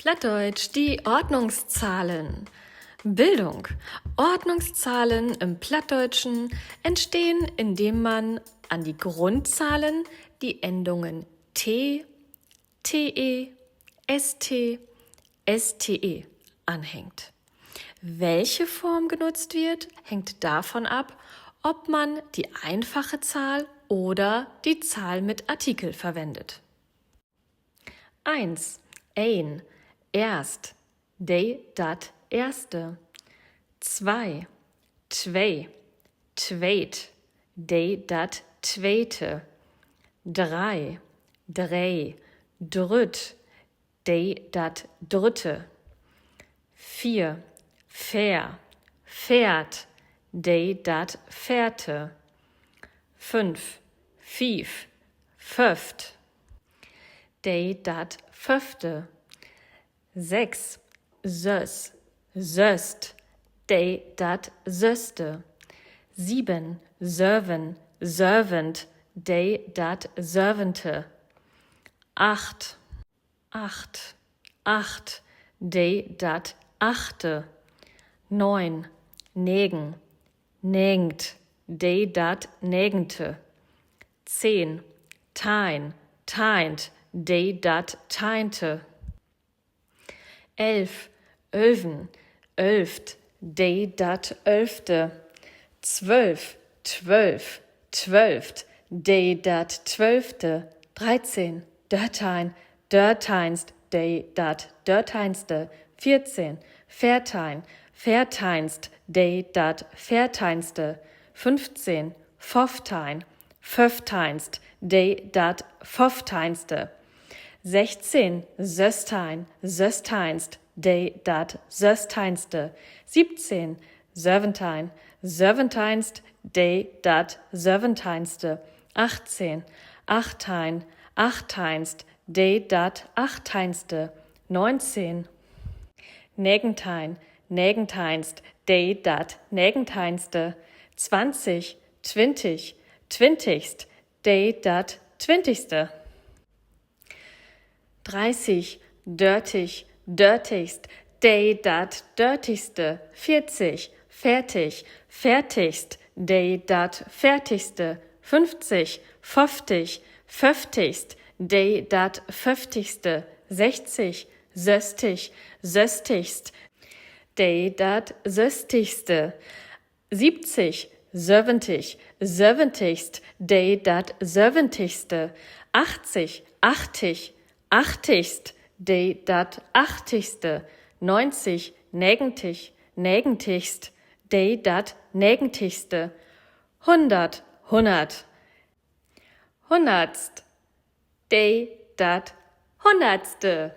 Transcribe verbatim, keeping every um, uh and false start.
Plattdeutsch, die Ordnungszahlen. Bildung. Ordnungszahlen im Plattdeutschen entstehen, indem man an die Grundzahlen die Endungen te, te, ste, ste anhängt. Welche Form genutzt wird, hängt davon ab, ob man die einfache Zahl oder die Zahl mit Artikel verwendet. Eins, een, eerst, de, dat eerste. Zwei, twee, tweet, de, dat tweete. Drei, dree, drütt, de, dat drütte. Veer, veer, veert, de, dat veerte. Fünf, fief, föfft, de, dat föffte. Sechs, söss, sösst, de, dat sösste. Sieben, söven, sövent, de, dat sövente. Acht, acht, acht, de, dat achte. Neun, negen, negengt, de, dat negente. Zehn, tein, teint, de, dat teinte. Elf, ölven, ölvt, de, dat ölfte. Zwölf, twölf, twölft, de, dat twölfte. Dreizehn, dörtein, dörteinst, de, dat dörteinste. Veerzehn, veertein, veerteinst, de, dat veerteinste. Fünfzehn, föfftein, föffteinst, de, dat föffteinste. Sechzehn, sösstein, sössteinst, de, dat sössteinste. Siebzehn, söventein, söventeinst, de, dat söventeinste. Achtzehn, achttein, achteinst, de, dat achteinste. Neunzehn, negentein, negenteinst, de, dat negenteinste. Zwanzig, twintig, twintigst, de, dat twintigste. Dreißig, dörtig, dörtigst, de, dat dörtigste. Veerzig, veertig, veertigst, de, dat veertigste. Fünfzig, föfftig, föfftigst, de, dat föfftigste. Sechzig, sösstig, sösstigst, de, dat sösstigste. Siebzig, söventig, söventigst, de, dat söventigste. Achtzig, achtig, achtigst, de, dat achtigste. Neunzig, negentig, negentigst, de, dat negentigste. Hunnert, hunnert, hunnertst, de, dat hunnertste.